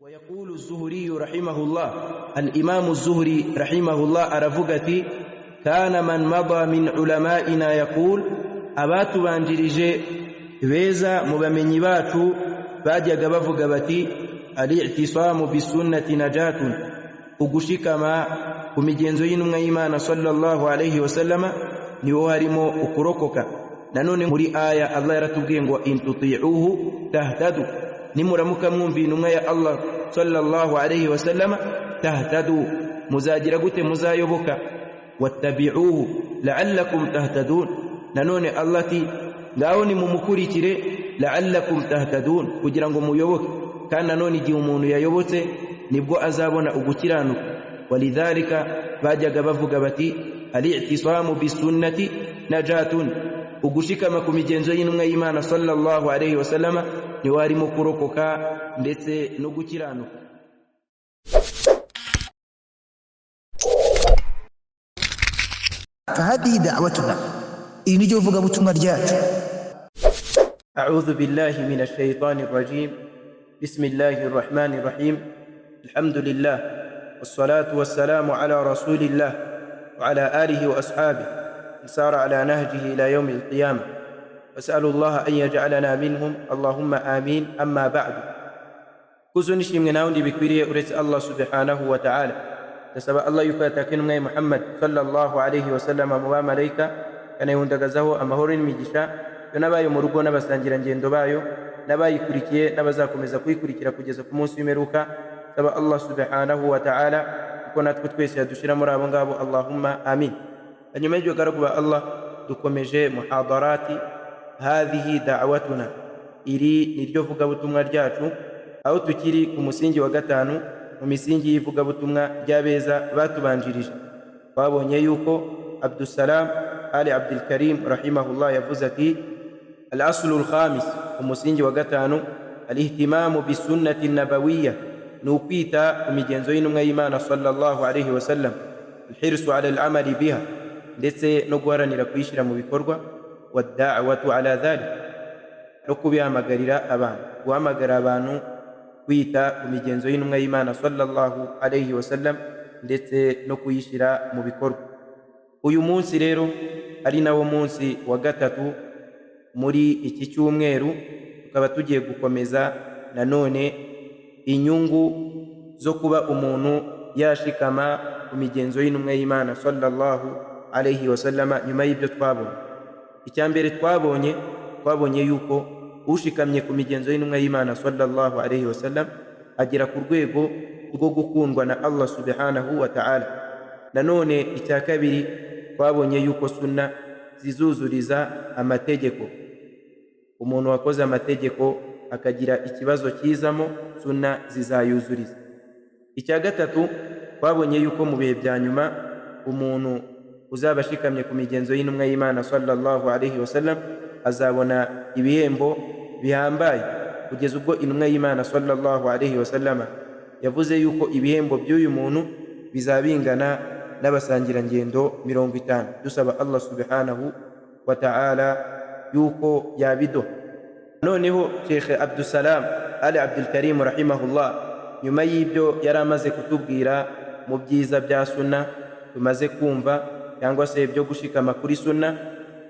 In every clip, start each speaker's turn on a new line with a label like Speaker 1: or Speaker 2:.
Speaker 1: ويقول الزهري رحمه الله، الإمام الزهري رحمه الله aravuga ati: كان من مضى من علمائنا يقول، abatubanjirije beza mu bamenyi bacu bajyaga bavuga bati: الاعتصام بالسنة نجاة، ugushikama ku migenzo y'intumwa y'Imana صلى الله عليه وسلم niho harimo ukurokoka. Nanone muri aya Allah yaratubwiye ngo: إن تطيعوه تهتدوا، nimuramuka mwumviye intumwa ya Allah صلى الله عليه وسلم تهتدوا، muzagira gute? Muzayoboka. واتبعوه لعلكم تهتدون، nanone Allah ati: ngaho nimumukurikire، لعلكم تهتدون، kugira ngo muyoboke. Kandi nanone igihe umuntu yayobotse nibwo azabona ugukiranuka. ولذلك bajyaga bavuga bati: الاعتصام بالسنة نجاة، ugushikama ku migenzo y'intumwa y'Imana صلى الله عليه وسلم niwo harimo kurokoka ndetse no gukiranuka.
Speaker 2: فهذه دعوتنا، iri ni ryo vugabutumwa ryacu.
Speaker 1: أعوذ بالله من الشيطان الرجيم، بسم الله الرحمن الرحيم، الحمد لله والصلاة والسلام على رسول الله وعلى آله وأصحابه من سار على نهجه إلى يوم القيامة، وأسأل الله أن يجعلنا منهم، اللهم آمين. أما بعد، kuzo nishimwe nta wundi bikwiriye uretse Allah سبحانه وتعالى. Ndasaba Allah yuko yataka intumwa ye Muhammad صلى الله عليه وسلم mu bamarayika, kanayihundagazaho amahoro n'imigisha, yo n'abayo mu rugo n'abasangirangendo bayo n'abayikurikiye n'abazakomeza kuyikurikira kugeza ku munsi w'imperuka. Saba Allah سبحانه وتعالى kuko natwe twese yadushira muri abo ngabo، اللهم آمين. Hanyuma y'ibyo, garagu ba Allah, dukomeje muhadarati هذه دعوتنا، iri ni ryo vugabutumwa ryacu, aho tukiri ku musingi wa gatanu mu misingi y'ivugabutumwa ry'abeza batubanjirije. Twabonye yuko Abdusalam Ali Abdulkarim رحمه الله yavuze ati: الأصل الخامس، umusingi wa gatanu، الاهتمام بالسنة النبوية، ni ukwita ku migenzo y'intumwa y'Imana صلى الله عليه وسلم، الحرص على العمل بها، ndetse no guharanira kuyishyira mu bikorwa، والدعوة على ذلك، no kubihamagarira abantu, guhamagara abantu kwita ku migenzo y'intumwa y'Imana صلى الله عليه وسلم ndetse no kuyishyira mu bikorwa. Uyu munsi rero ari nawo munsi wa gatatu muri iki cyumweru, tukaba tugiye gukomeza nanone inyungu zo kuba umuntu yashikama ku migenzo y'intumwa y'Imana صلى الله عليه وسلم. Nyuma y'ibyo twabonye, icya mbere twabonye yuko ushikamye ku migenzo y'intumwa y'Imana صلى الله عليه وسلم agera ku rwego rwo gukundwa na Allah سبحانه وتعالى. Nanone icya kabiri, twabonye yuko sunna zizuzuriza amategeko. Umuntu wakoze amategeko akagira ikibazo kizamo, sunna zizayuzuriza. Icya gatatu, twabonye yuko mu bihe bya nyuma umuntu uzaba ashikamye ku migenzo y'intumwa y'Imana صلى الله عليه وسلم azabona ibihembo bihambaye, kugeza ubwo intumwa y'Imana صلى الله عليه وسلم yavuze yuko ibihembo by'uyu muntu bizaba bingana n'abasangirangendo 50. Dusaba Allah سبحانه وتعالى yuko yabiduha. Noneho Sheikh Abdusalam Ali Abdulkarim رحمه الله, nyuma y'ibyo yari amaze kutubwira mu byiza bya sunna tumaze kumva, cyangwa se byo gushikama kuri sunna,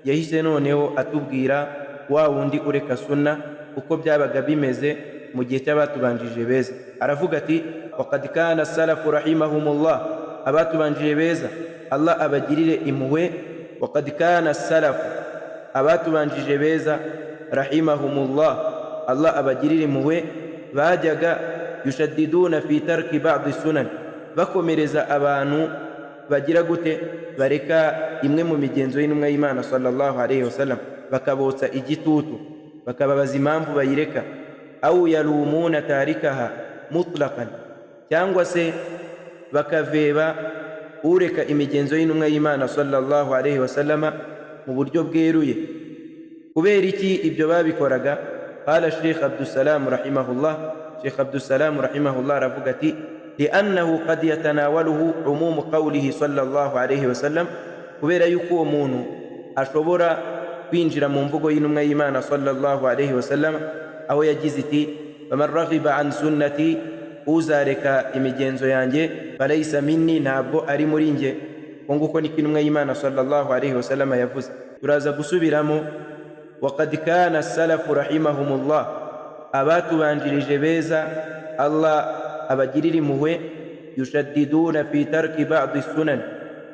Speaker 1: yahise noneho atubwira wa wundi ureka sunna uko byabaga bimeze mu gihe cy'abatubanjije beza. Aravuga ati: وقد كان السلف رحمهم الله، abatubanjije beza, Allah abagirire impuhwe، وقد كان السلف، abatubanjije beza، رحمهم الله، Allah abagirire impuhwe, bajyaga يشددون في ترك بعض السنن، bakomereza abantu bagira gute? Bareka imwe mu migenzo y'intumwa y'Imana صلى الله عليه وسلم, bakabotsa igitutu, bakababaza impamvu bayireka، أو يلومون تاركها مطلقا، cyangwa se bakaveba ureka imigenzo y'intumwa y'Imana صلى الله عليه وسلم mu buryo bweruye. Kubera iki ibyo babikoraga? قال الشيخ عبد السلام رحمه الله، Sheikh Abdussalam رحمه الله aravuga ati: لأنه قد يتناوله عموم قوله صلى الله عليه وسلم، kubera yuko uwo muntu ashobora kwinjira mu mvugo y'intumwa y'Imana صلى الله عليه وسلم, aho yagize iti: فمن رغب عن سنتي. Uzareka imigenzo yanjye, فليس مني, ntabwo ari muri njye. Uko nguko niko intumwa y'Imana صلى الله عليه وسلم yavuze. Turaza gusubiramo. وقد كان السلف رحمهم الله, abatubanjirije beza, Allah abagirire impuhwe, يشددون في ترك بعض السنن,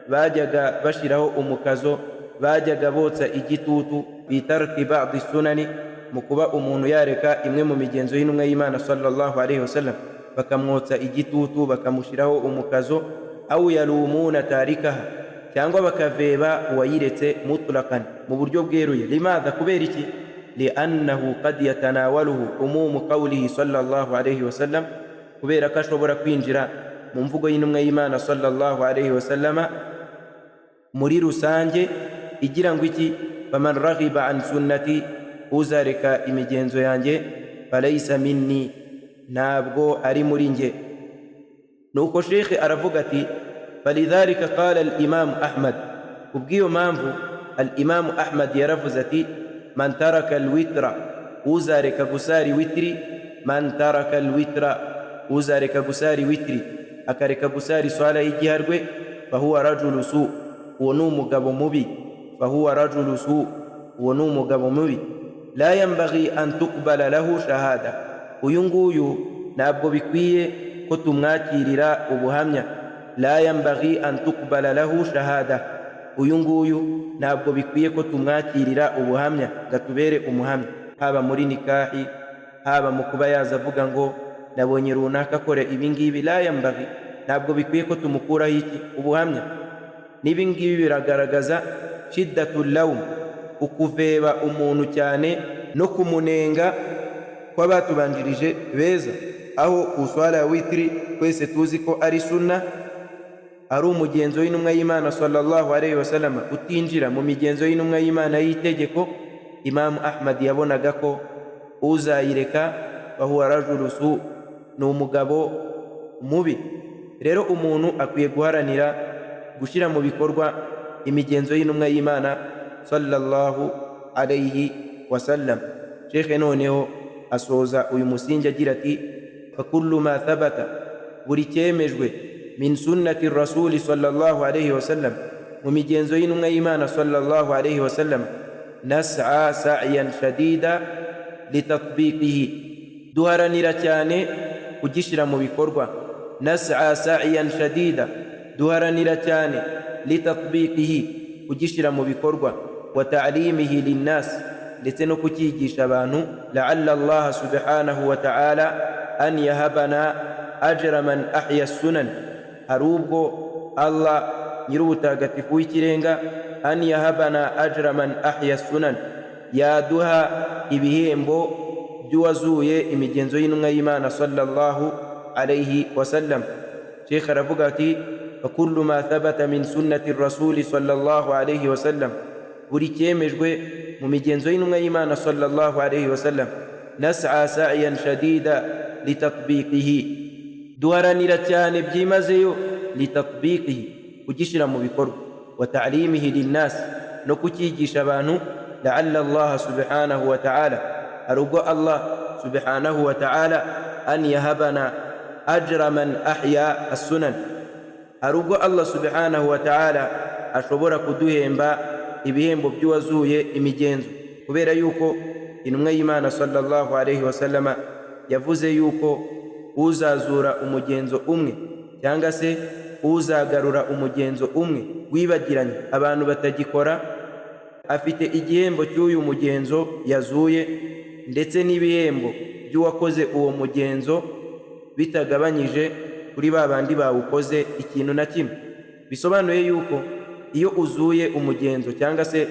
Speaker 1: bajyaga bashyiraho umukazo, bajyaga botsa igitutu, في ترك بعض السنن, mu kuba umuntu yareka imwe mu migenzo y'intumwa y'Imana صلى الله عليه وسلم, bakamwotsa igitutu, bakamushyiraho umukazo, أو يلومون تاركها, cyangwa bakaveba uwayiretse, مطلقا, mu buryo bweruye. لماذا? Kubera iki? لأنه قد يتناوله عموم قوله صلى الله عليه وسلم, kubera ko ashobora kwinjira mu mvugo y'intumwa y'Imana صلى الله عليه وسلم muri rusange igira ngo iki? فمن رغب عن سنتي, uzareka imigenzo yanjye, فليس مني, ntabwo ari muri njye. Nuko shekhe aravuga ati: فلذلك قال الإمام أحمد, kubw'iyo mpamvu الإمام أحمد yaravuze ati: من ترك الوتر, uzareka gusari witiri, من ترك الوتر, uzareka gusari witiri, akareka gusari swala y'igiharwe, فهو رجل سوء, uwo ni umugabo mubi, فهو رجل سوء, uwo ni umugabo mubi, لا ينبغي أن تقبل له شهادة, uyu nguyu ntabwo bikwiye ko tumwakirira ubuhamya, لا ينبغي أن تقبل له شهادة, uyu nguyu ntabwo bikwiye ko tumwakirira ubuhamya ngo atubere umuhamya, haba muri nikahi, haba mu kuba yaza avuga ngo nabonye runaka akora ibi ngibi. لا ينبغي, ntabwo bikwiye ko tumukuraho iki? Ubuhamya. N'ibi ngibi biragaragaza شدة اللوم, ukuveba umuntu cyane no kumunenga kw'abatubanjirije beza, aho ku swala ya witiri twese tuzi ko ari sunna, ari umugenzo w'intumwa y'Imana صلى الله عليه وسلم utinjira mu migenzo y'intumwa y'Imana y'itegeko. Imamu Ahmad yabonaga ko uzayireka, فهو رجل سوء, ni umugabo mubi. Rero umuntu akwiye guharanira gushyira mu bikorwa imigenzo y'intumwa y'Imana صلى الله عليه وسلم. Shekhe noneho asoza uyu musingi agira ati: فكل ما ثبت, buri cyemejwe, من سنة الرسول صلى الله عليه وسلم, mu migenzo y'intumwa y'Imana صلى الله عليه وسلم, نسعى سعيا شديدا لتطبيقه, duharanira cyane kugishyira mu bikorwa, نسعى سعيا شديدا, duharanira cyane, لتطبيقه, kugishyira mu bikorwa, وتعليمه للناس, ndetse no kucyigisha abantu, لعل الله سبحانه وتعالى أن يهبنا أجر من أحيا السنن, hari ubwo Allah nyir'ubutagatifu w'ikirenga, أن يهبنا أجر من أحيا السنن, yaduha ibihembo by'uwazuye imigenzo y'intumwa y'Imana صلى الله عليه وسلم. Sheikh aravuga ati: فكل ما ثبت من سنة الرسول صلى الله عليه وسلم, buri cyemejwe mu migenzo y'intumwa y'Imana صلى الله عليه وسلم, نسعى سعيا شديدا لتطبيقه, duharanira cyane byimazeyo, لتطبيقه, kugishyira mu bikorwa, وتعليمه للناس, no kucyigisha abantu, لعل الله سبحانه وتعالى, hari ubwo Allah سبحانه وتعالى, أن يهبنا أجر من أحيا السنن, hari ubwo Allah سبحانه وتعالى ashobora kuduhemba ibihembo by'uwazuye imigenzo, kubera yuko intumwa y'Imana صلى الله عليه وسلم yavuze yuko uzazura umugenzo umwe, cyangwa se uzagarura umugenzo umwe wibagiranye abantu batagikora, afite igihembo cy'uyu mugenzo yazuye ndetse n'ibihembo by'uwakoze uwo mugenzo, bitagabanyije kuri ba bandi bawukoze ikintu na kimwe. Bisobanuye yuko iyo uzuye umugenzo cyangwa se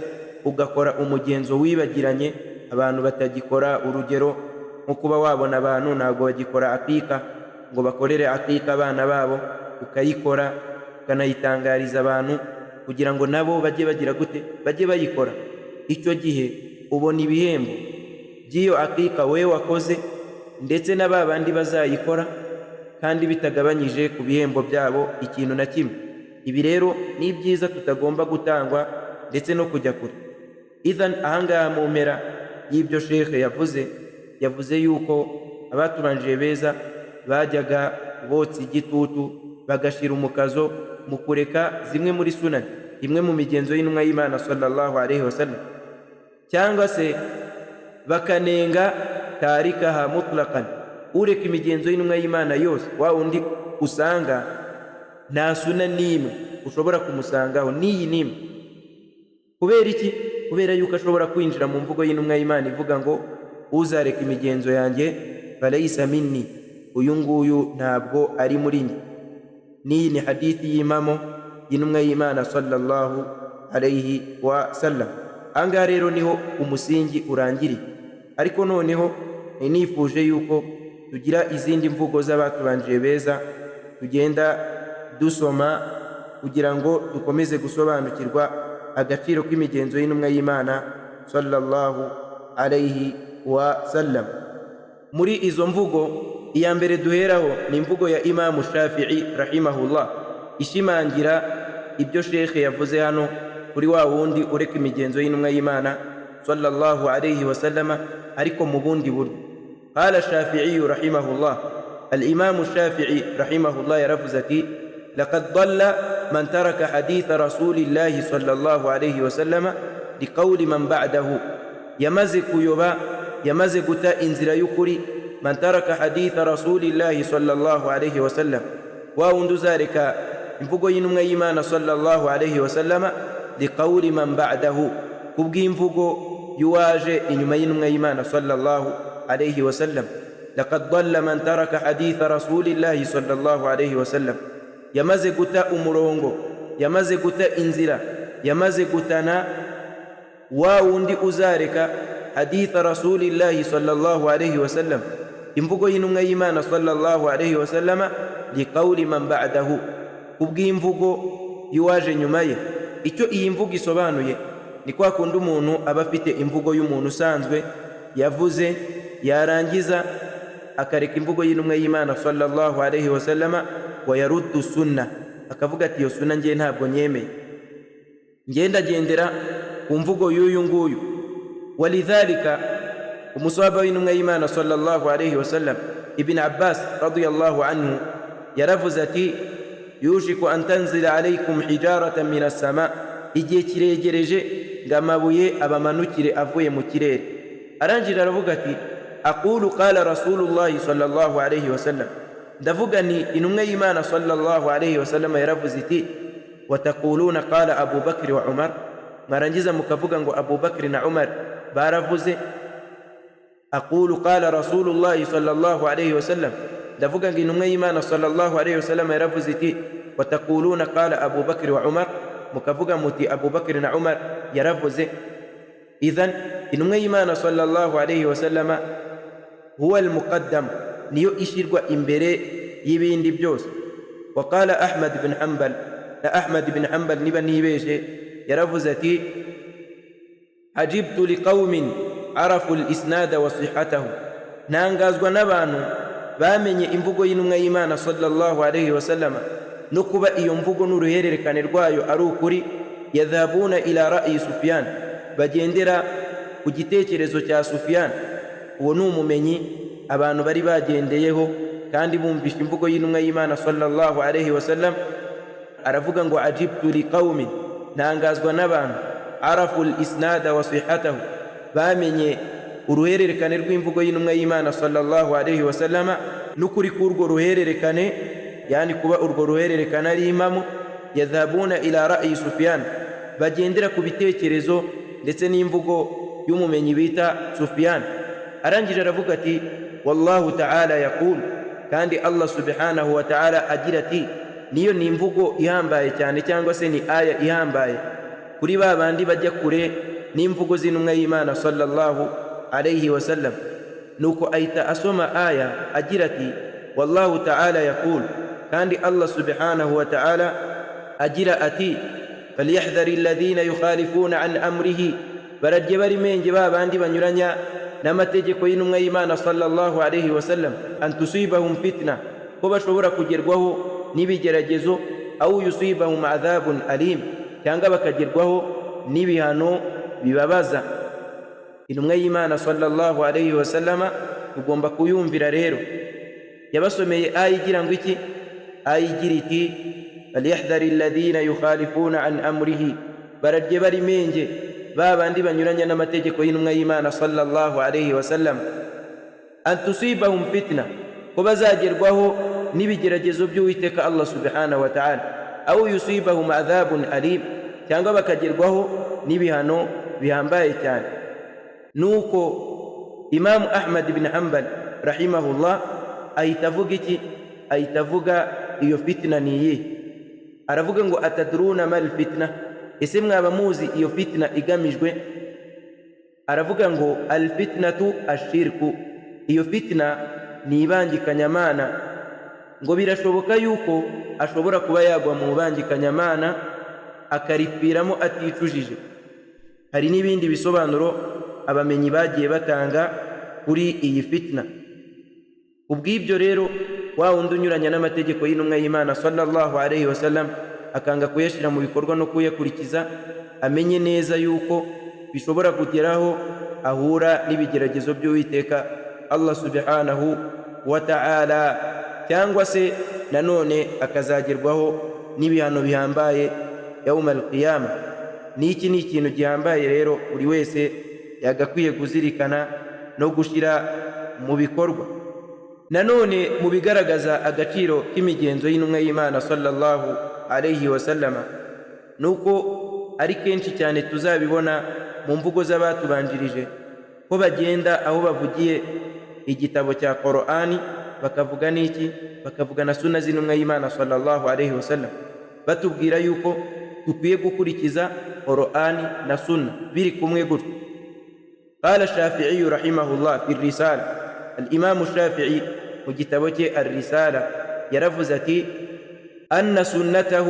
Speaker 1: ugakora umugenzo wibagiranye abantu batagikora, urugero nko kuba wabona abantu ntabwo bagikora akika ngo bakorere akika abana babo, ukayikora ukanayitangariza abantu kugira ngo nabo bajye bagira gute? Bajye bayikora. Icyo gihe ubona ibihembo by'iyo akika wowe wakoze ndetse na ba bandi bazayikora, kandi bitagabanyije ku bihembo byabo ikintu na kimwe. Ibi rero ni ibyiza tutagomba gutangwa ndetse no kujya kure. إذن ahangaha mu mpera y'ibyo shekhe yavuze, yavuze yuko abatubanjije beza Bajyaga botsa igitutu, bagashira umukazo mu kureka zimwe muri sunani, imwe mu migenzo y'intumwa y'Imana sallallahu alayhi wasallam, cyangwa se bakanenga tarikaha mutlaqan, ureka imigenzo y'intumwa y'Imana yose, wa wundi usanga nta suna n'imwe ushobora kumusangaho n'iyi n'imwe. Kubera iki? Kubera yuko ashobora kwinjira mu mvugo y'intumwa y'Imana ivuga ngo: "Uzareka imigenzo yanjye, falayisa minni, uyu nguyu ntabwo ari muri njye." N'iyi ni hadithi y'impamo y'intumwa y'Imana sallallahu alayhi wa sallam. Ahangaha rero niho umusingi urangiriye, ariko noneho nifuje yuko tugira izindi mvugo z'abatubanjije beza tugenda dusoma, kugira ngo dukomeze gusobanukirwa agaciro k'imigenzo y'intumwa y'Imana sallallahu alayhi wa sallam. Muri izo mvugo, iya mbere duheraho ni imvugo ya Imamu Shafi'i rahimahullah, ishimangira ibyo shekhe yavuze hano kuri wa wundi ureka imigenzo y'intumwa y'Imana sallallahu alayhi wa sallama, ariko mu bundi buryo. Qala Shafi'i rahimahullah, al-Imamu Shafi'i rahimahullah yaravuze ati: laqad dalla man taraka haditha rasulillahi sallallahu alayhi wa sallama liqawli man ba'dahu. Yamaze kuyoba, yamaze guta inzira y'ukuri, man taraka haditha rasulillahi sallallahu alayhi wa sallam, wa wundi uzareka imvugo y'intumwa y'Imana sallallahu alayhi wa sallama, liqawli man ba'dahu, kubw'imvugo y'uwaje inyuma y'intumwa y'Imana sallallahu alayhi wa sallam. Laqad dalla man taraka haditha rasulillahi sallallahu alayhi wa sallam, yamaze guta umurongo, yamaze guta inzira, yamaze gutana wa wundi uzareka haditha rasulillahi sallallahu alayhi wa sallam, imvugo y'intumwa y'Imana sallallahu alayhi wa sallama, liqawli man ba'dahu, kubw'imvugo y'uwaje nyuma ye. Icyo iyi mvugo isobanuye ni kwa kundi umuntu aba afite imvugo y'umuntu usanzwe yavuze, yarangiza akareka imvugo y'intumwa y'Imana sallallahu alayhi wa sallama, wa yaruddu sunna, akavuga ati: "Iyo suna ngiye ntabwo nyemeye, ngendagendera ku mvugo y'uyu nguyu." Walidhalika, umuswahaba w'intumwa y'Imana sallallahu alayhi wa sallam Ibn Abbas radiyallahu anhu yaravuze ati: yushiku an tanzila alaykum hijaratan min assama, igihe kiregereje ngo amabuye abamanukire avuye mu kirere. Arangije aravuga ati: aqulu qala rasulullahi sallallahu alayhi wa sallam, ndavuga ni intumwa y'Imana sallallahu alayhi wa sallam yaravuze iti: wataquluna qala Abu Bakri wa Umar, mwarangiza mukavuga ngo Abu Bakri na Umar baravuze. Aqulu qala rasulullahi sallallahu alayhi wa sallam, ndavuga ngo intumwa y'Imana sallallahu alayhi wa sallam yaravuze iti: wataquluna qala Abu Bakri wa Umar, mukavuga muti Abu Bakri na Umar yaravuze. Idhan intumwa y'Imana sallallahu alayhi wa sallama huwa almuqaddam, niyo ishyirwa imbere y'ibindi byose. Waqala Ahmad bin Hanbal, na Ahmad bin Hanbal niba ntibeshe yaravuze ati: ajibtu liqaumin arafu lisnada wa sihatahu, ntangazwa n'abantu bamenye imvugo y'intumwa y'Imana sallallahu alayhi wa sallama, no kuba iyo mvugo n'uruhererekane rwayo ari ukuri, yadhhabuna ila ra'yi Sufyan, bagendera ku gitekerezo cya Sufyan. Uwo ni umumenyi abantu bari bagendeyeho kandi bumvisha imvugo y'intumwa y'Imana sallallahu alayhi wa sallam. Aravuga ngo: ajibtu liqaumin, ntangazwa n'abantu, arafu lisnada wa sihatahu, bamenye uruhererekane rw'imvugo y'intumwa y'Imana sallallahu alayhi wa sallama n'ukuri k'urwo ruhererekane, yani kuba urwo ruhererekane ari impamo, yadhhabuna ila ra'yi Sufyan, bagendera ku bitekerezo ndetse n'imvugo y'umumenyi bita Sufyan. Arangije aravuga ati: wallahu ta'ala yaqul, kandi Allah subhanahu wa ta'ala agira ati. Niyo ni imvugo ihambaye cyane, cyangwa se ni aya ihambaye kuri ba bandi bajya kure n'imvugo z'intumwa y'Imana sallallahu alayhi wa sallam. Nuko ahita asoma aya agira ati: wallahu ta'ala yaqul, kandi Allah subhanahu wa ta'ala agira ati: falyahdhari alladhina yukhalifuna an amrihi, bararye bari menge ba bandi banyuranya n'amategeko y'intumwa y'Imana sallallahu alayhi wa sallam, an tusibahum fitna, ko bashobora kugerwaho n'ibigeragezo, aw yusibahum adhabun alim, cyangwa bakagerwaho n'ibihano bibabaza. Intumwa y'Imana sallallahu alayhi wa sallama tugomba kuyumvira. Rero Yabasomeye aya igira ngo iki? Aya igira iti: "Falyahdhari alladhina yukhalifuna an amrihi", bararye bari menge ba bandi banyuranya n'amategeko y'intumwa y'Imana sallallahu alayhi wasallam, "an tusibahum fitna", ko bazagerwaho n'ibigeragezo by'Uwiteka Allah subhanahu wa ta'ala, "aw yusibahum adhabun alim", cyangwa bakagerwaho n'ibihano bihambaye cyane. Nuko Imamu Ahmad bin Hanbal rahimahullah ahita avuga iki? Ahita avuga iyo fitina ni iyihe? Aravuga ngo: "Atadruna mal fitna?" Ese mwaba muzi iyo fitina igamijwe? Aravuga ngo: "Al fitnatu ashirku", iyo fitina ni ibangikanyamana. Ngo birashoboka yuko ashobora kuba yagwa mu bangikanyamana akaripfiramo aticujije. Hari n'ibindi bisobanuro abamenyi bagiye batanga kuri iyi fitina. Ubw'ibyo rero, wa wundi unyuranya n'amategeko y'intumwa y'Imana sallallahu alayhi wasallam, akanga kuyashyira mu bikorwa no kuyakurikiza, amenye neza yuko bishobora kugeraho ahura n'ibigeragezo by'Uwiteka Allah subhanahu wa ta'ala, cyangwa se nanone akazagerwaho n'ibihano bihambaye yauma alqiyama. N'iki ni ikintu gihambaye rero buri wese yagakwiye kuzirikana no gushyira mu bikorwa. Nanone mu bigaragaza agaciro k'imigenzo y'intumwa y'Imana sallallahu alayhi wasallama, ni uko ari kenshi cyane tuzabibona mu mvugo z'abatubanjirije ko bagenda aho bavugiye igitabo cya Korani bakavuga n'iki? Bakavuga na suna z'intumwa y'Imana sallallahu alayhi wasallam, batubwira yuko dukwiye gukurikiza Korani na suna biri kumwe gutyo. قال الشافعي رحمه الله في الرسالة، الإمام الشافعي mu gitabo cye الرسالة yaravuze ati: "أن سنته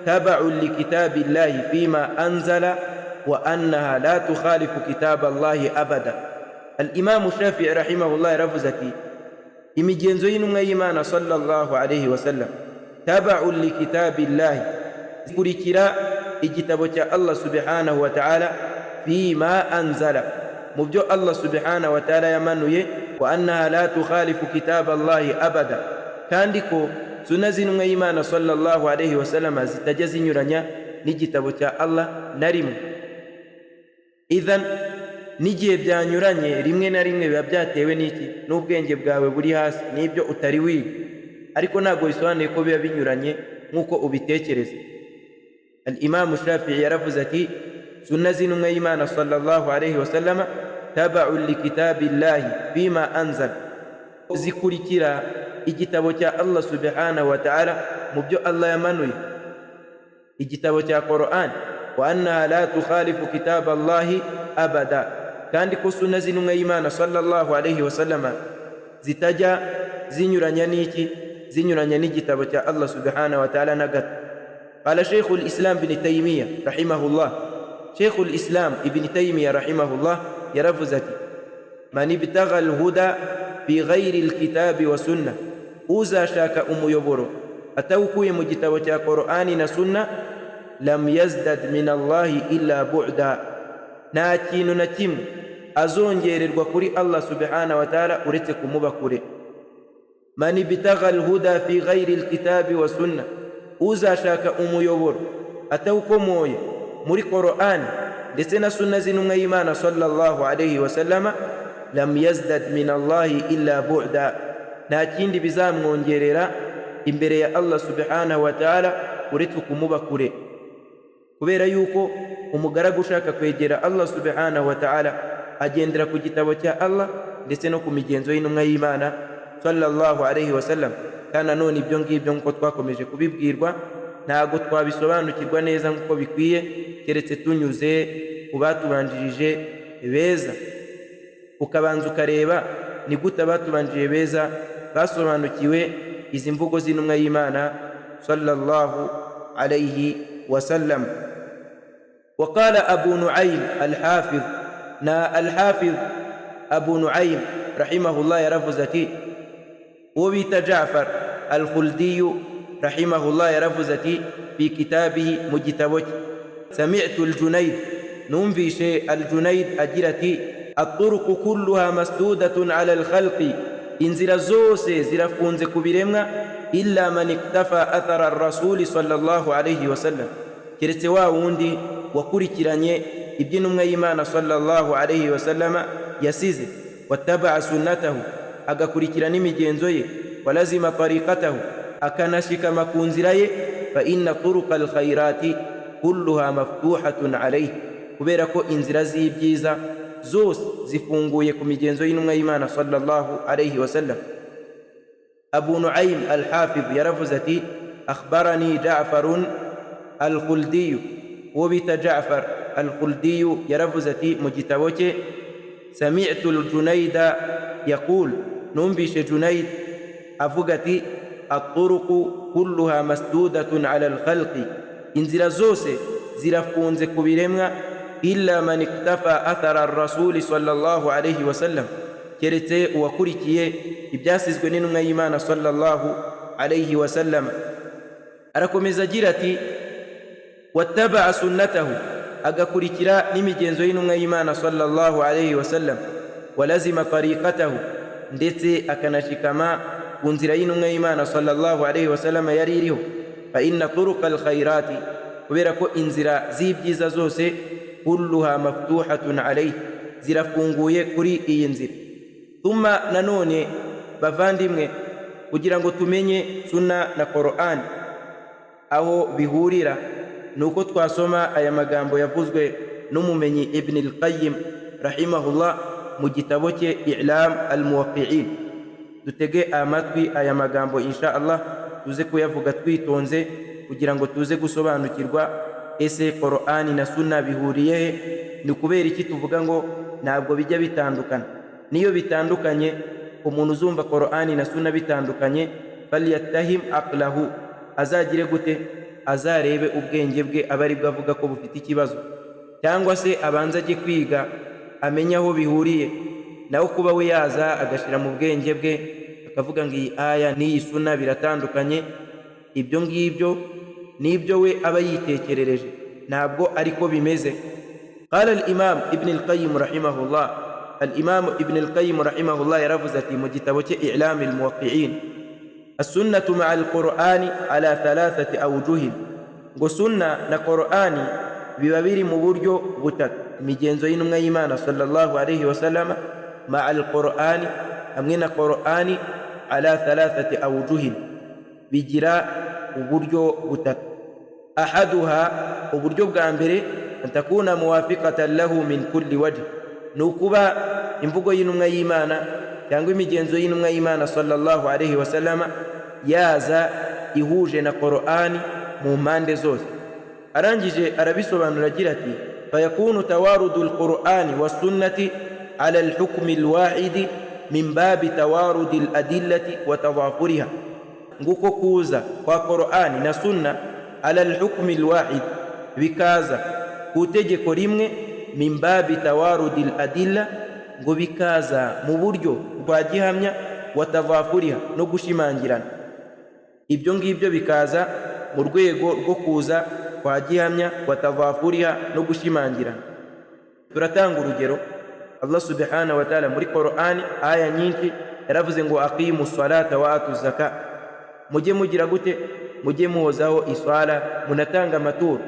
Speaker 1: تبع لكتاب الله فيما أنزل وأنها لا تخالف كتاب الله أبدا". الإمام الشافعي رحمه الله yaravuze ati: imigenzo y'intumwa y'Imana sallallahu alayhi wasallam تبع لكتاب الله, ikurikira igitabo cya Allah subhanahu wa ta'ala, فيما أنزل, mu byo Allah subhanahu wa ta'ala yamanuye, وأنها لا تخالف كتاب الله أبدا, kandi ko suna z'intumwa y'Imana sallallahu alayhi wasallam zitajya zinyuranya n'igitabo cya Allah na rimwe. Idhan, n'igihe byanyuranye rimwe na rimwe biba byatewe n'iki? N'ubwenge bwawe buri hasi n'ibyo utari wiga, ariko ntabwo bisobanuye ko biba binyuranye nk'uko ubitekereza. Al-Imamu Shafi'i yaravuze ati: sunna z'intumwa y'Imana sallallahu alayhi wasallama تبع لكتاب الله فيما أنزل, zikurikira igitabo cya Allah subhanahu wa ta'ala mu byo Allah yamanuye, igitabo cya Qur'an, وأنها لا تخالف كتاب الله أبدا, kandi ko sunna z'intumwa y'Imana sallallahu alayhi wasallama zitajya zinyuranya n'iki? Zinyuranya n'igitabo cya Allah subhanahu wa ta'ala na gato. قال شيخ الإسلام بن تيمية رحمه الله، شيخ الإسلام ابن تيمية رحمه الله yaravuze ati: "من ابتغى الهدى في غير الكتاب والسنة", uzashaka umuyoboro atawukuye mu gitabo cya Qur'ani na sunna, "لم يزدد من الله إلا بعدا", nta kintu na kimwe azongererwa kuri Allah subhanahu wa ta'ala uretse kumuba kure. "من ابتغى الهدى في غير الكتاب والسنة", uzashaka umuyoboro atawukomoye muri Qur'ani ndetse na sunna z'intumwa y'Imana sallallahu alayhi wasallama, "لم يزدد من الله إلا بعدا", nta kindi bizamwongerera imbere ya Allah subhanahu wa ta'ala uretse kumuba kure. Kubera yuko umugaragu ushaka kwegera Allah subhanahu wa ta'ala agendera ku gitabo cya Allah ndetse no ku migenzo y'intumwa y'Imana sallallahu alayhi wasallam. Kandi nanone ibyo ngibyo, nk'uko twakomeje kubibwirwa, ntabwo twabisobanukirwa neza nk'uko bikwiye keretse tunyuze ku batubanjirije beza, ukabanza ukareba ni gute abatubanjirije beza basobanukiwe izi mvugo z'intumwa y'Imana sallallahu alayhi wasallam. وقال أبو نعيم الحافظ، na الحافظ أبو نعيم رحمه الله yaravuze ati, uwo bita Jafar al-Khuldiyu rahimahullah yaravuze ati في كتابه, mu gitabo cye: "سمعت الجنيد", numvishe al-Junayd agira ati: "الطرق كلها مسدودة على الخلق". Inzira zose zirafunze ku biremwa, illa man iktafa athara rasuli sallallahu alayhi wasallam, keretse wa wundi wakurikiranye iby'intumwa y'Imana sallallahu alayhi wasallama yasize, watabaa sunnatahu, agakurikira n'imigenzo ye, walazima tariqatahu, akanashikama ku nzira ye. Fa inna turuqa alkhairati kulluha maftuhatun alayhi, kubera ko inzira z'ibyiza zose zifunguye ku migenzo y'intumwa y'Imana sallallahu alayhi wasallam. Abu Nuaim Alhafidh yaravuze ati: akhbarani Jafarun Alkhuldiyu, uwo bita Jafar Alkhuldiyu yaravuze ati mu gitabo cye: sami'tu Ljunayda yaqul, numvishe Junayd avuga ati: aturuqu kulluha masdudatun ala alkhalqi, inzira zose zirafunze ku biremwa, illa man iktafa athara rasuli sallallahu alayhi wasallam, keretse uwakurikiye ibyasizwe n'intumwa y'Imana sallallahu alayhi wasallam. Arakomeza agira ati: wattabaa sunnatahu, agakurikira n'imigenzo y'intumwa y'Imana sallallahu alayhi wasallam, walazima tariqatahu, ndetse akanashikama ku nzira y'intumwa y'Imana sallallahu alayhi wasallam yari iriho. Fa inna turuqa alkhairati, kubera ko inzira z'ibyiza zose, kulluha maftuhatun alayhi, zirafunguye kuri iyi nzira. Thumma, nanone bavandimwe, kugira ngo tumenye Sunna na Qur'an aho bihurira, ni uko twasoma aya magambo yavuzwe n'umumenyi Ibn al-Qayyim rahimahullah mu gitabo cye I'lam al-Muwaqqi'in. Dutege amatwi aya magambo, insha Allah tuze kuyavuga twitonze kugira ngo tuze gusobanukirwa: ese Qur'ani na Sunna bihuriye he? Ni kubera iki tuvuga ngo ntabwo bijya bitandukana? Niyo bitandukanye, umuntu uzumva Qur'ani na Sunna bitandukanye, falyattahim aqlahu, azagire gute? Azarebe ubwenge bwe, abe aribwo avuga ko bufite ikibazo, cyangwa se abanze ajye kwiga amenye aho bihuriye. Naho kuba we yaza agashyira mu bwenge bwe akavuga ngo iyi aya n'iyi Suna biratandukanye, ibyo ngibyo nibyo we aba yitekerereje, ntabwo ariko bimeze. قال الإمام ابن القيم رحمه الله، الإمام ابن القيم رحمه الله yaravuze ati mu gitabo cye إعلام الموقعين: السنة مع القرآن على ثلاثة أوجه, ngo Sunna na Qur'ani biba biri mu buryo butatu. Imigenzo y'intumwa y'Imana sallallahu alayhi wasallama مع القرآن, hamwe na Qur'ani, على ثلاثة أوجه, bigira uburyo butatu. أحدها, uburyo bwa mbere, أن تكون موافقة له من كل وجه, ni ukuba imvugo y'intumwa y'Imana cyangwa imigenzo y'intumwa y'Imana sallallahu alayhi wasallama yaza ihuje na Qur'ani mu mpande zose. Arangije arabisobanura agira ati: فيكون توارد القرآن والسنة على الحكم الواحد من باب توارد الأدلة وتضافرها, nguko kuza kwa Qur'ani na Sunna على الحكم الواحد, bikaza ku itegeko rimwe, من باب توارد الأدلة, ngo bikaza mu buryo bwa gihamya, وتضافرها, no gushimangirana. Ibyo ngibyo bikaza mu rwego rwo kuza kwa gihamya, وتضافرها, no gushimangirana. Turatanga urugero: Allah subhanahu wa ta'ala muri Qur'ani aya nyinshi yaravuze ngo: أقيموا الصلاة وآتوا الزكاة, mujye mugira gute? Mujye muhozaho iswala, munatanga amaturo.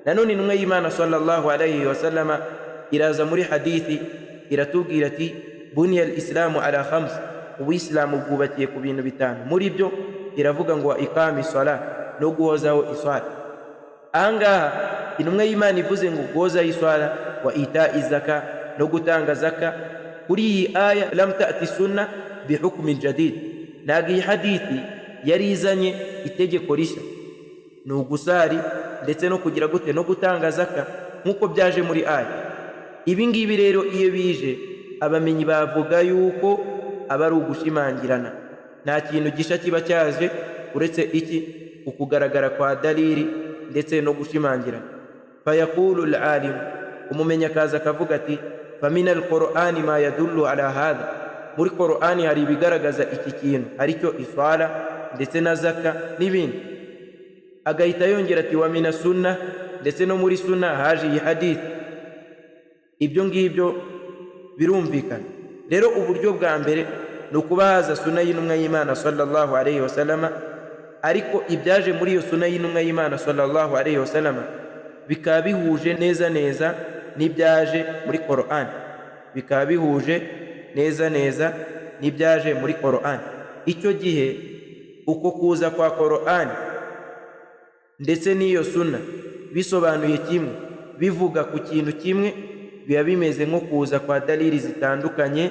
Speaker 1: Nanone intumwa y'Imana sallallahu alayhi wasallama iraza muri hadithi iratubwira ati: بني الإسلام على خمس, ubuyisilamu bwubakiye ku bintu bitanu. Muri byo iravuga ngo إقام الصلاة, no guhozaho iswala. Ahangaha intumwa y'Imana ivuze ngo guhozaho iswala, وإيتاء الزكاة, no gutanga zaka. Kuri iyi aya لم تأت السنة بحكم جديد, ntabwo iyi hadithi yari izanye itegeko rishya, ni ugusari ndetse no kugira gute? No gutanga zaka, nk'uko byaje muri aya. Ibi ngibi rero iyo bije, abamenyi bavuga yuko aba ari ugushimangirana, nta kintu gisha kiba cyaje uretse iki? Ukugaragara kwa dalili ndetse no gushimangirana. فيقول العالم, umumenyi akaza akavuga ati: فمن القرآن ما يدل على هذا, muri Qur'ani hari ibigaragaza iki kintu, aricyo iswala ndetse na zaka n'ibindi. Agahita yongera ati: ومن السنة, ndetse no muri Suna haje iyi hadithi. Ibyo ngibyo birumvikana. Rero uburyo bwa mbere ni Ni ukuba haza suna y'intumwa y'Imana sallallahu alayhi wasallama, ariko ibyaje muri iyo suna y'intumwa y'Imana sallallahu alayhi wasallama bikaba bihuje neza neza n'ibyaje muri Qur'an, bikaba bihuje neza neza n'ibyaje muri Qur'an. Icyo gihe uko kuza kwa Qur'an ndetse n'iyo suna bisobanuye kimwe, bivuga ku kintu kimwe, biba bimeze nko kuza kwa dalili zitandukanye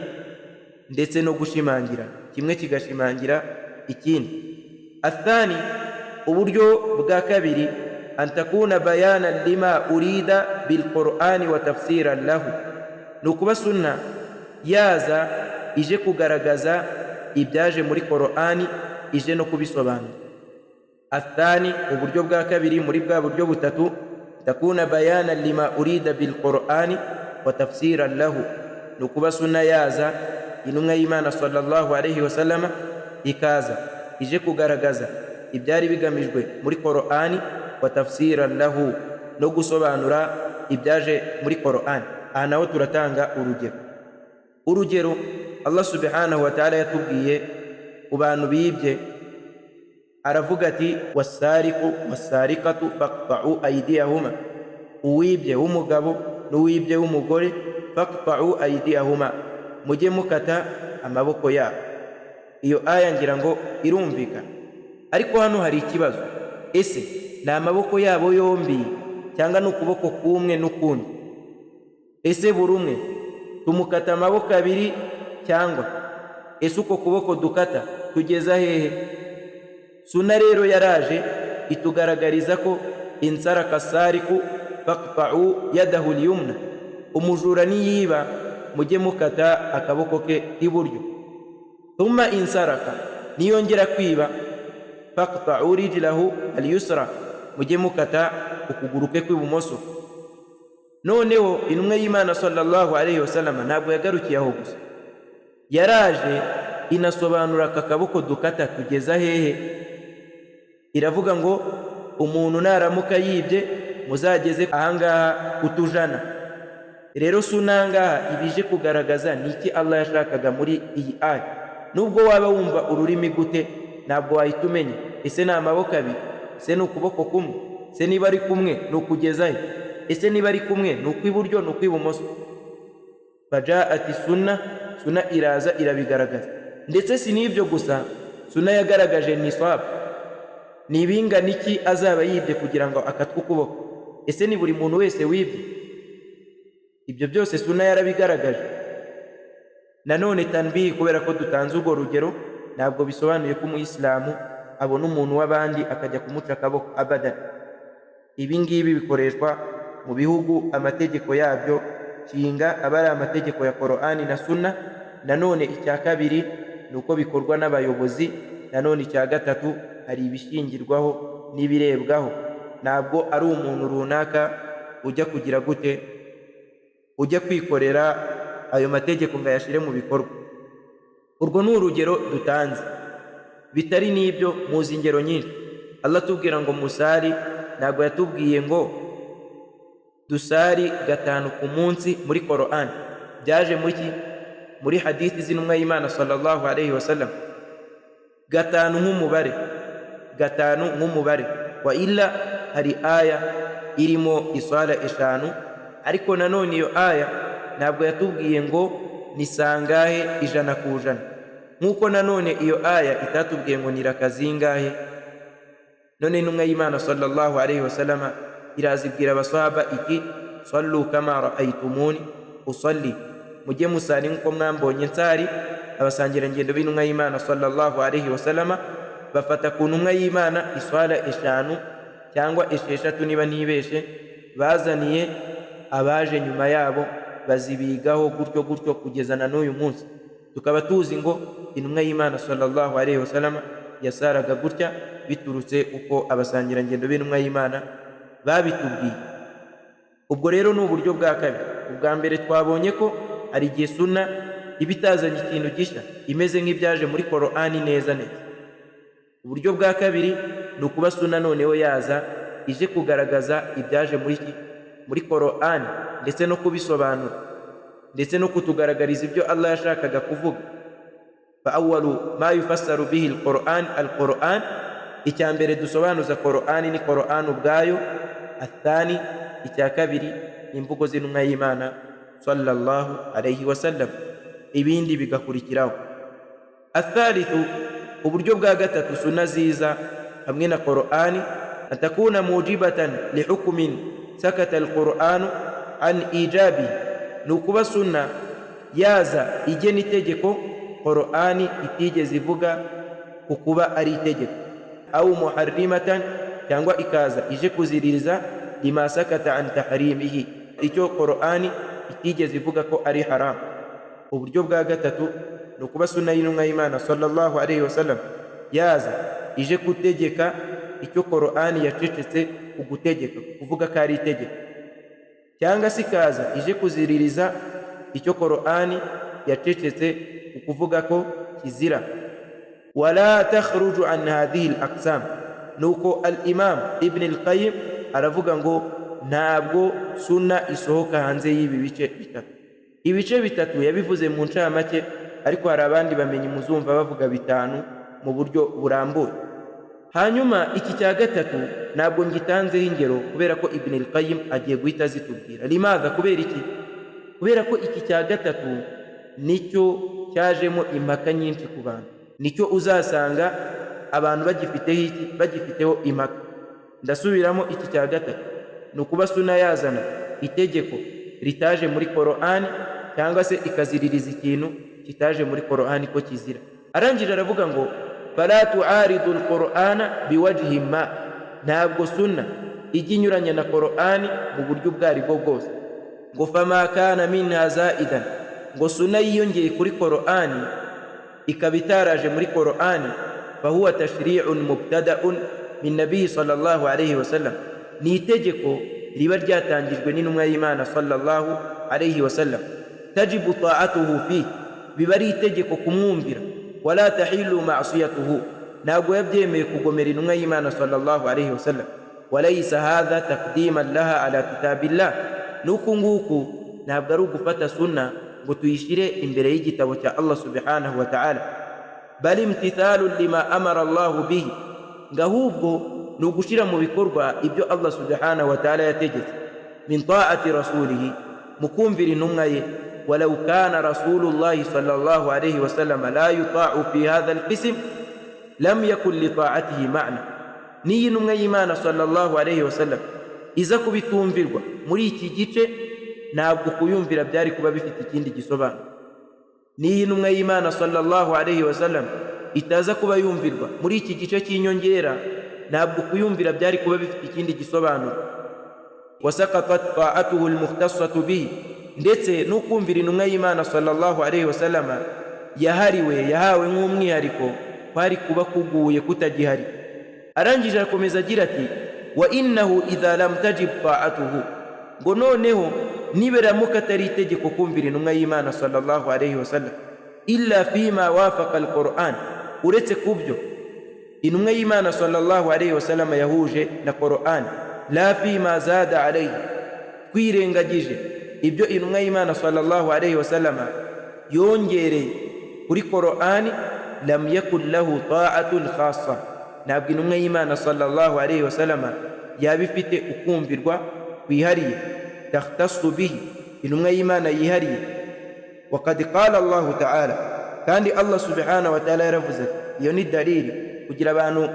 Speaker 1: ndetse no gushimangira kimwe kigashimangira ikindi. Athani, uburyo bwa kabiri, an takuna bayana lima urida bilqur'ani wa tafsiran lahu, ni ukuba sunna yaza ije kugaragaza ibyaje muri Qur'ani, ije no kubisobanura. Athani, uburyo bwa kabiri muri bwa buryo butatu, takuna bayana lima urida bilqur'ani wa tafsiran lahu, ni ukuba sunna yaza, intumwa y'Imana sallallahu alayhi wasallama ikaza ije kugaragaza ibyari bigamijwe muri Qur'ani, wa tafsiran lahu, no gusobanura ibyaje muri Qur'ani. Aha naho turatanga urugero. Urugero, Allah subhanahu wa ta'ala yatubwiye ku bantu bibye, aravuga ati: "Wasariqu wasariqatu faqta'u aydiyahuma", uwibye w'umugabo n'uwibye w'umugore, faqta'u aydiyahuma, mujye mukata amaboko yabo. Iyo aya ngira ngo irumvikana, ariko hano hari ikibazo: ese ni amaboko yabo yombi cyangwa ni ukuboko kumwe n'ukundi? Ese buri umwe tumukata amaboko abiri, cyangwa ese uko kuboko dukata tugeza hehe? Suna rero yaraje itugaragariza ko in saraka sariqu faqta'u yadahu lyumna, umujura niyiba mujye mukata akaboko ke k'iburyo. Thumma in saraka, niyongera kwiba, faqta'u rijlahu alyusra, mujye mukata ukuguru kwe kw'ibumoso. Noneho intumwa y'Imana sallallahu alayhi wasallam ntabwo yagarukiye aho gusa, yaraje inasobanura aka kaboko dukata tugeza hehe. Iravuga ngo umuntu naramuka yibye muzageze ahangaha kutujana. Rero suna ngaha ibije kugaragaza ni iki Allah yashakaga muri iyi aya. Nubwo waba wumva ururimi gute, ntabwo wahita umenya: ese ni amaboko abiri? Ese ni ukuboko kumwe? Ese niba ari kumwe ni ukugeza he? Ese niba ari kumwe ni ukw'iburyo, ni ukw'ibumoso? Fajaati sunna, suna iraza irabigaragaza. Ndetse si n'ibyo gusa, suna yagaragaje nisabu, ni ibingana iki azaba yibye kugira ngo akatwe ukuboko. Ese ni buri muntu wese wibye? Ibyo byose suna yarabigaragaje. Nanone tanbihi, kubera ko dutanze urwo rugero, ntabwo bisobanuye ko umuyisilamu abona umuntu w'abandi akajya kumuca akaboko, abadan. Ibi ngibi bikoreshwa mu bihugu amategeko yabyo nshinga aba ari amategeko ya Korani na Suna. Nanone icya kabiri ni uko bikorwa n'abayobozi. Nanone icya gatatu, hari ibishingirwaho n'ibirebwaho. Ntabwo ari umuntu runaka ujya kugira gute, ujya kwikorera ayo mategeko ngo ayashyire mu bikorwa. Urwo ni urugero dutanze. Bitari n'ibyo, muzi ingero nyinshi. Allah atubwira ngo musari, ntabwo yatubwiye ngo dusari gatanu ku munsi muri Korani. Byaje muri ki? Muri hadithi z'intumwa y'Imana sallallahu alayhi wasallam. Gatanu nk'umubare, gatanu nk'umubare wa illa, hari aya irimo iswala eshanu, ariko nanone iyo aya ntabwo yatubwiye ngo ni sangahe 100%, nk'uko nanone iyo aya itatubwiye ngo ni raka zingahe. None intumwa y'Imana sallallahu alayhi wasallama irazibwira abasahaba iti: "Sallu kama ra'aytumuni usalli", mujye musari nk'uko mwambonye nsari. Abasangirangendo b'intumwa y'Imana sallallahu alayhi wasallama bafata ku ntumwa y'Imana iswala eshanu cyangwa esheshatu niba ntibeshe, bazaniye abaje nyuma yabo bazibigaho gutyo gutyo kugeza na n'uyu munsi, tukaba tuzi ngo intumwa y'Imana sallallahu alayhi wasallama yasaraga gutya, biturutse uko abasangirangendo b'intumwa y'Imana babitubwiye. Ubwo rero ni uburyo bwa kabiri. Ubwa mbere twabonye ko hari igihe suna iba itazanye ikintu gishya, imeze nk'ibyaje muri Korani neza neza. Uburyo bwa kabiri ni ukuba suna noneho yaza ije kugaragaza ibyaje muri Korani, ndetse no kubisobanura, ndetse no kutugaragariza ibyo Allah yashakaga kuvuga. Fa awalu ma yufassaru bihi alquran alquran, icya mbere dusobanuza Qur'ani ni Qur'an ubwayo. Athani, icya kabiri ni imvugo z'intumwa y'Imana sallallahu alayhi wasallam, ibindi bigakurikiraho. Athalithu, uburyo bwa gatatu suna ziza hamwe na Qur'ani, an takuna mujibatan lihukmin sakata alqur'anu an ijabi, ni ukuba sunna yaza igena itegeko Qur'ani itigeze ivuga ku kuba ari itegeko, au muharrimatan, cyangwa ikaza ije kuziririza, lima sakata an tahrimihi, icyo Qur'ani itigeze ivuga ko ari haramu. Uburyo bwa gatatu ni ukuba suna y'intumwa y'Imana sallallahu alayhi wasallam yaza ije gutegeka icyo Qur'ani yacecetse ku gutegeka, kuvuga ko ari itegeko, cyangwa se ikaza ije kuziririza icyo Qur'ani yacecetse ku kuvuga ko kizira. Wala takhruju an hadhihi al-aqsam, nuko al-Imam Ibn al-Qayyim aravuga ngo ntabwo suna isohoka hanze y'ibi bice bitatu. Ibice bitatu yabivuze mu ncamake, ariko hari abandi bamenyi muzumva bavuga bitanu mu buryo burambuye. Hanyuma iki cya gatatu ntabwo ngitanzeho ingero kubera ko Ibn al-Qayyim agiye guhita azitubwira. Limadha? Kubera iki? Kubera ko iki cya gatatu nicyo cyajemo impaka nyinshi ku bantu, nicyo uzasanga abantu bagifiteho iki? Bagifiteho impaka. Ndasubiramo, iki cya gatatu ni ukuba suna yazana itegeko ritaje muri Korani, cyangwa se ikaziririza ikintu kitaje muri Korani ko kizira. Arangije aravuga ngo fala tuaridu alqur'ana biwajhi ma, ntabwo sunna ijya inyuranya na Korani mu buryo ubwo ari bwo bwose. Ngo fama kana minha zaidan, ngo sunna yiyongeye kuri Korani ikaba itaraje muri Korani, fahuwa tashri'un mubtada'un min nabiyi sallallahu alayhi wasallam, ni itegeko riba ryatangijwe n'intumwa y'Imana sallallahu alayhi wasallam. Tajibu ta'atuhu fi, biba ari itegeko kumwumvira. Wala tahilu ma'siyatuhu, ntabwo yabyemeye kugomera intumwa y'Imana sallallahu alayhi wasallam. Walaysa hadha taqdiman laha ala kitabillah, n'uku nguku ntabwo ari ugufata sunna ngo tuyishyire imbere y'igitabo cya Allah subhanahu wa ta'ala, bal imtithalu lima amara Allahu bihi, ngo ahubwo ni ugushyira mu bikorwa ibyo Allah subhanahu wa ta'ala yategetse, min ta'ati rasulihi, mu kumvira intumwa ye. Walau kana rasulullahi sallallahu alayhi wasallam la yuta'u fi hadha alqism lam yakun li ta'atihi ma'na, n'iyi ntumwa y'Imana sallallahu alayhi wasallam iza kubitumvirwa muri iki gice, ntabwo kuyumvira byari kuba bifite ikindi gisobanuro. N'iyi ntumwa y'Imana sallallahu alayhi wasallam itaza kuba yumvirwa muri iki gice cy'inyongera, ntabwo kuyumvira byari kuba bifite ikindi gisobanuro. Wasakatat ta'atuhu almukhtasatu bihi, ndetse n'ukumvira intumwa y'Imana sallallahu alayhi wasallam yahariwe, yahawe nk'umwihariko, kwari kuba kuguye kutagihari. Arangije arakomeza agira ati wa innahu idha lam tajib ta'atuhu, ngo noneho niberamuka atari itegeko kumvira intumwa y'Imana sallallahu alayhi wasallam, illa fima wafaqa alquran, uretse kubyo intumwa y'Imana sallallahu alayhi wasallam yahuje na Quran, la fima zada alayhi, twirengagije ibyo intumwa y'Imana sallallahu alayhi wasallam yongereye kuri Qur'ani, lam yakun lahu ta'atun khassa, ntabwo intumwa y'Imana sallallahu alayhi wasallam yaba ifite ukumvirwa kwihariye, takhtassu bihi, intumwa y'Imana yihariye. Waqad qala Allahu ta'ala, kandi Allah subhanahu wa ta'ala yaravuze ati, iyo ni dalili kugira abantu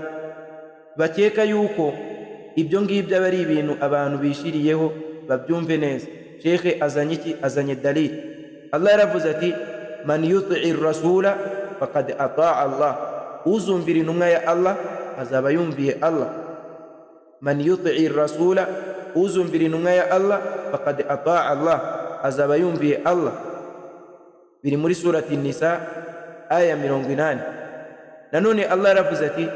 Speaker 1: bakeka yuko ibyo ngibyo aba ari ibintu abantu bishiriyeho babyumve neza. Shekhe azanye iki? Azanye dalili. Allah yaravuze ati man yutii rasula faqad ataa Allah, uzumvira intumwa ya Allah azaba yumviye Allah. Man yutii rasula, uzumvira intumwa ya Allah, faqad ataa Allah, azaba yumviye Allah. Biri muri surati Nisa aya 80. Nanone Allah yaravuze ati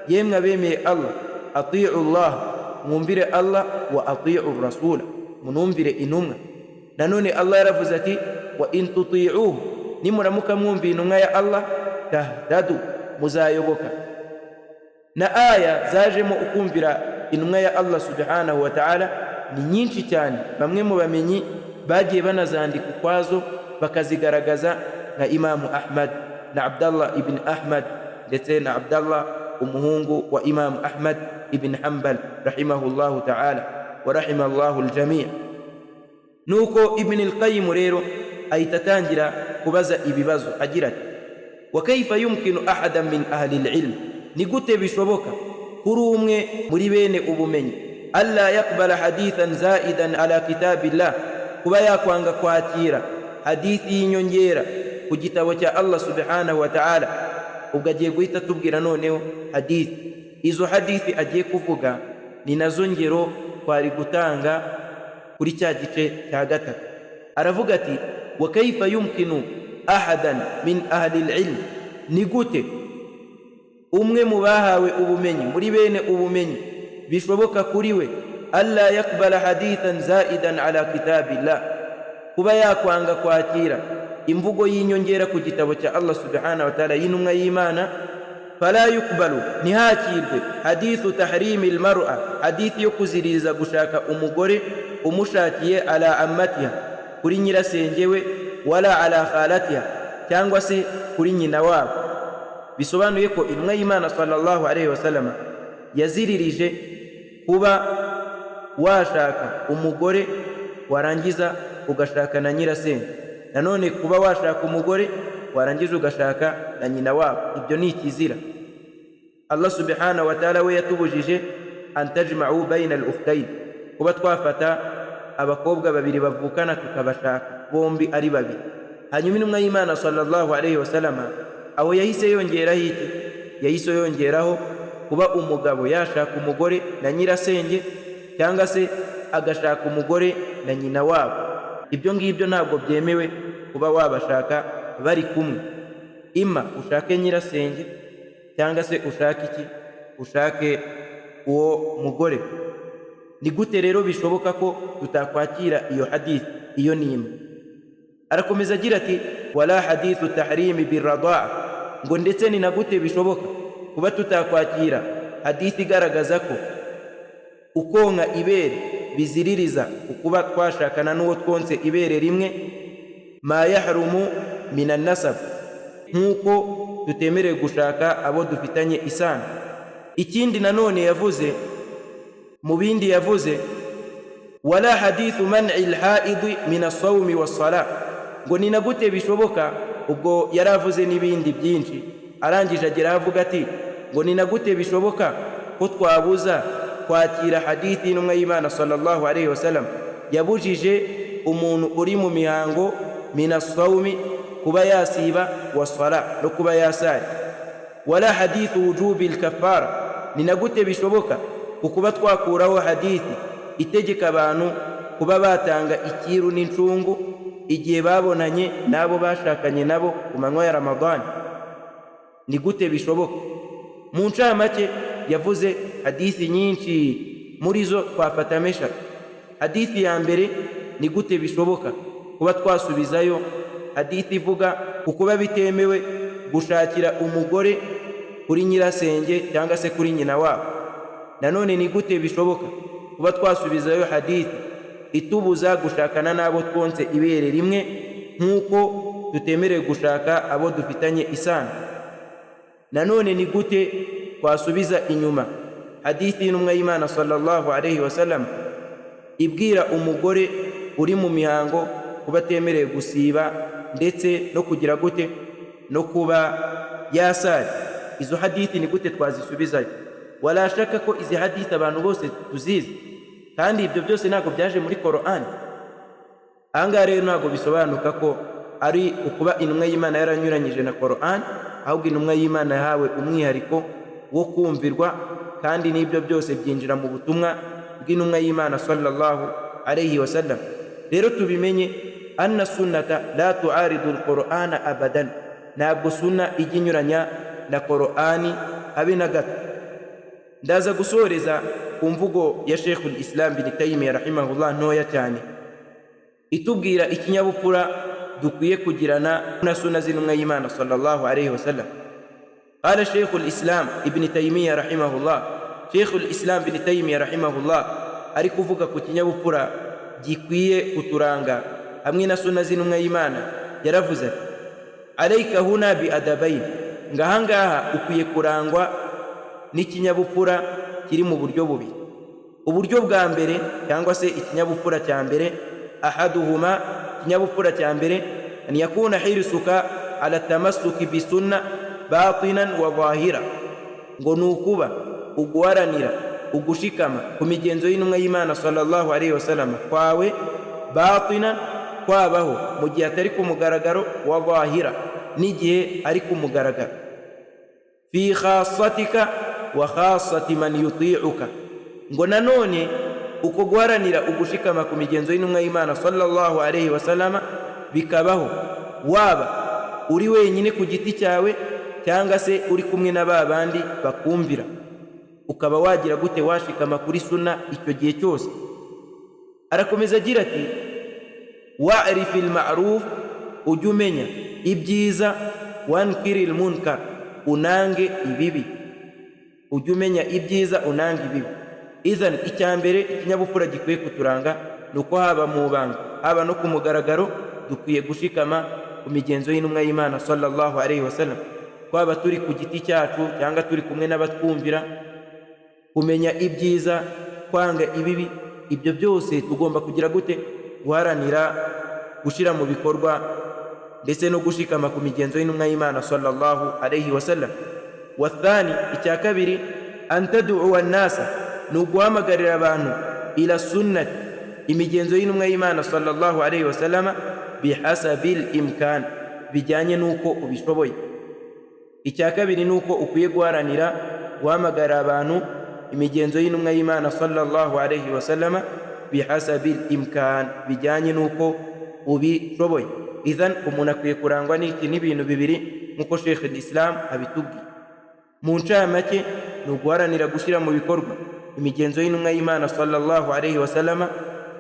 Speaker 1: yemwe abemeye Allah, atiu Allah, mwumvire Allah, wa atiu rasula, munumvire intumwa. Nanone Allah yaravuze ati wa in tuti'uhu, nimuramuka mwumviye intumwa ya Allah, tahtadu, muzayoboka. Na aya zajemo ukumvira intumwa ya Allah subhanahu wa ta'ala ni nyinshi cyane, bamwe mu bamenyi bagiye banazandika ukwazo bakazigaragaza, nka Imamu Ahmad. Na Abdallah ibn Ahmad, ndetse na Abdallah umuhungu wa Imamu Ahmad ibn Hanbal rahimahullahu ta'ala wa rahimallahu aljami. Nuko Ibn al-Qayyim rero ahita atangira kubaza ibibazo agira ati: "Wa kayfa yumkinu ahadan min ahli al-ilm", ni gute bishoboka kuri umwe muri bene ubumenyi, alla yaqbala hadithan zaidan ala kitabillah, kuba yakwanga kwakira hadithi y'inyongera ku gitabo cya Allah subhanahu wa ta'ala? Ubwo agiye guhita atubwira noneho hadithi. Izo hadithi agiye kuvuga ni nazo ngero twari gutanga kuri cya gice cya gatatu. Aravuga ati: "Wa kayfa yumkinu ahadan min ahli al-ilm", ni gute umwe mu bahawe ubumenyi, muri bene ubumenyi, bishoboka kuri we alla yaqbala hadithan zaidan ala kitabillah, kuba yakwanga kwakira imvugo y'inyongera ku gitabo cya Allah subhanahu wa ta'ala y'intumwa y'Imana? Fala yuqbalu, ntihakirwe, hadithu tahrimi almar'a, hadithi yo kuziririza gushaka umugore umushakiye, ala ammatiha, kuri nyirasenge we, wala ala khalatiha, cyangwa se kuri nyina wabo. Bisobanuye ko intumwa y'Imana sallallahu alayhi wasallam yaziririje kuba washaka umugore warangiza ugashaka na nyirasenge, nanone kuba washaka umugore warangiza ugashaka na nyina wabo, ibyo ni ikizira. Allah subhanahu wa ta'ala we yatubujije an tajma'u bayna al ukhtayn, kuba twafata abakobwa babiri bavukana tukabashaka bombi ari babiri. Hanyuma intumwa y'Imana sallallahu alayhi wasallama aho yahise yongeraho iki? Yahise yongeraho kuba umugabo yashaka umugore na nyirasenge, cyangwa se agashaka umugore na nyina wabo. Ibyo ngibyo ntabwo byemewe kuba wabashaka bari kumwe. Ima ushake nyirasenge cyangwa se ushake iki, ushake uwo mugore. Ni gute rero bishoboka ko tutakwakira iyo hadithi? Iyo ni imwe. Arakomeza agira ati: "Wala hadithu tahrimi birradaa", ngo ndetse ni na gute bishoboka kuba tutakwakira hadithi igaragaza ko ukonka ibere biziririza ukuba twashakana n'uwo twonse ibere rimwe, ma yahrumu minan nasab, nk'uko tutemerewe gushaka abo dufitanye isano. Ikindi nanone yavuze, mu bindi yavuze, wala hadithu man'i lhaidi min assawmi wassala, ngo ni na gute bishoboka? Ubwo yari avuze n'ibindi byinshi, arangije agera avuga ati: ngo ni na gute bishoboka ko twabuza kwakira hadithi y'intumwa y'Imana sallallahu alayhi wasallam yabujije umuntu uri mu mihango min assawmi, kuba yasiba, wasala, no kuba yasari? Wala hadithu wujubi lkafara, ni na gute bishoboka ku kuba twakuraho hadithi itegeka abantu kuba batanga ikiru n'incungu igihe babonanye n'abo bashakanye nabo ku manywa ya Ramadani? Ni gute bishoboka? Mu ncamake yavuze hadithi nyinshi, muri zo twafatamo eshatu. Hadithi ya mbere: ni gute bishoboka kuba twasubizayo hadithi ivuga ku kuba bitemewe gushakira umugore kuri nyirasenge cyangwa se kuri nyina wabo? Nanone ni gute bishoboka kuba twasubizayo hadithi itubuza gushakana n'abo twonse ibere rimwe, nk'uko tutemerewe gushaka abo dufitanye isano? Nanone ni gute twasubiza inyuma hadithi y'intumwa y'Imana sallallahu alayhi wasallam ibwira umugore uri mu mihango kuba atemerewe gusiba ndetse no kugira gute, no kuba yasari? Izo hadithi ni gute twazisubizayo? Wala shaka ko izi hadithi abantu bose tuzizi, kandi ibyo byose ntabwo byaje muri Korani. Ahangaha rero ntabwo bisobanuka ko ari ukuba intumwa y'Imana yaranyuranyije na Korani, ahubwo intumwa y'Imana yahawe umwihariko wo kumvirwa, kandi n'ibyo byose byinjira mu butumwa bw'intumwa y'Imana sallallahu alayhi wasallam. Rero tubimenye, anna sunnata la tuaridu alqur'ana abadan, ntabwo sunna ijya inyuranya na Korani habe na gato. Ndaza gusoreza ku mvugo ya Sheikhul Islam bin Taymiya rahimahullah ntoya cyane, itubwira ikinyabupfura dukwiye kugirana na sunna z'intumwa y'Imana sallallahu alayhi wasallam. قال شيخ الإسلام ابن تيمية رحمه الله، شيخ الإسلام بن تيمية رحمه الله ari kuvuga ku kinyabupfura gikwiye kuturanga hamwe na sunna z'intumwa y'Imana, yaravuze ati: Alayka huna bi adabayn, ngahangaha ukwiye kurangwa n'ikinyabupfura kiri mu buryo bubiri. Uburyo bwa mbere cyangwa se ikinyabupfura cya mbere, ahaduhuma, ikinyabupfura cya mbere, an yakuna hirsuka ala tamassuki bisunna batinan wa zahira, ngo ni ukuba uguharanira ugushikama ku migenzo y'intumwa y'Imana sallallahu alayhi wasallam kwawe, batinan kwabaho mu gihe atari ku mugaragaro, wa zahira n'igihe ari ku mugaragaro, fi khasatika wa khasati man yuti'uka, ngo nanone uko guharanira ugushikama ku migenzo y'intumwa y'Imana sallallahu alayhi wasallam bikabaho waba uri wenyine ku giti cyawe cyangwa se uri kumwe na ba bandi bakumvira, ukaba wagira gute washikama kuri sunna icyo gihe cyose. Arakomeza agira ati wa'rif al-ma'ruf, ujye umenya ibyiza, wankiri al-munkar, unange ibibi. Ujye umenya ibyiza unange ibibi. Idhan icya mbere ikinyabupfura gikwiye kuturanga ni uko haba mu banga haba no ku mugaragaro dukwiye gushikama ku migenzo y'intumwa y'Imana sallallahu alayhi wasallam, twaba turi ku giti cyacu cyangwa turi kumwe n'abatwumvira. Kumenya ibyiza, kwanga ibibi, ibyo byose tugomba kugira gute guharanira gushyira mu bikorwa ndetse no gushikama ku migenzo y'intumwa y'Imana sallallahu alayhi wasallam. Wathani, icya kabiri, an tad'u an-nasa, ni uguhamagarira abantu ila sunnati, imigenzo y'intumwa y'Imana sallallahu alayhi wasallam, bihasabil imkan, bijyanye n'uko ubishoboye. Icya kabiri ni uko ukwiye guharanira guhamagara abantu imigenzo y'intumwa y'Imana sallallahu alayhi wasallam bihasabil imkan, bijyanye n'uko ubishoboye. Idhan umuntu akwiye kurangwa n'iki n'ibintu bibiri nk'uko Sheikh Islam abitubwiye. Mu ncamake ni uguharanira gushyira mu bikorwa imigenzo y'intumwa y'Imana sallallahu alayhi wasallam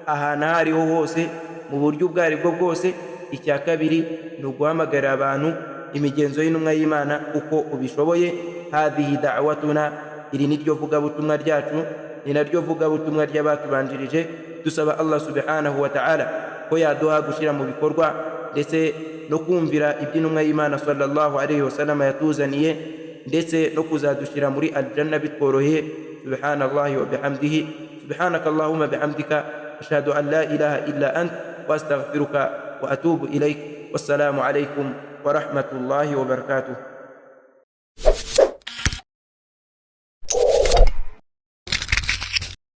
Speaker 1: ahantu aho ariho hose mu buryo ubwo aribwo bwose. Icya kabiri ni uguhamagarira abantu imigenzo y'intumwa y'Imana uko ubishoboye. Hadhihi da'watuna, iri ni ryo vugabutumwa ryacu, ni naryo vugabutumwa ry'abatubanjirije. Dusaba Allah subhanahu wa ta'ala ko yaduha gushyira mu bikorwa ndetse no kumvira iby'intumwa y'Imana sallallahu alayhi wasallam yatuzaniye, ndetse no kuzadushyira muri aljanna bitworoheye. Subhanallahi wa bihamdihi, subhanaka allahumma bihamdika, ashhadu an la ilaha illa ant wa astaghfiruka wa atubu ilayk. Wassalamu alaykum wa rahmatullahi wa barakatuh.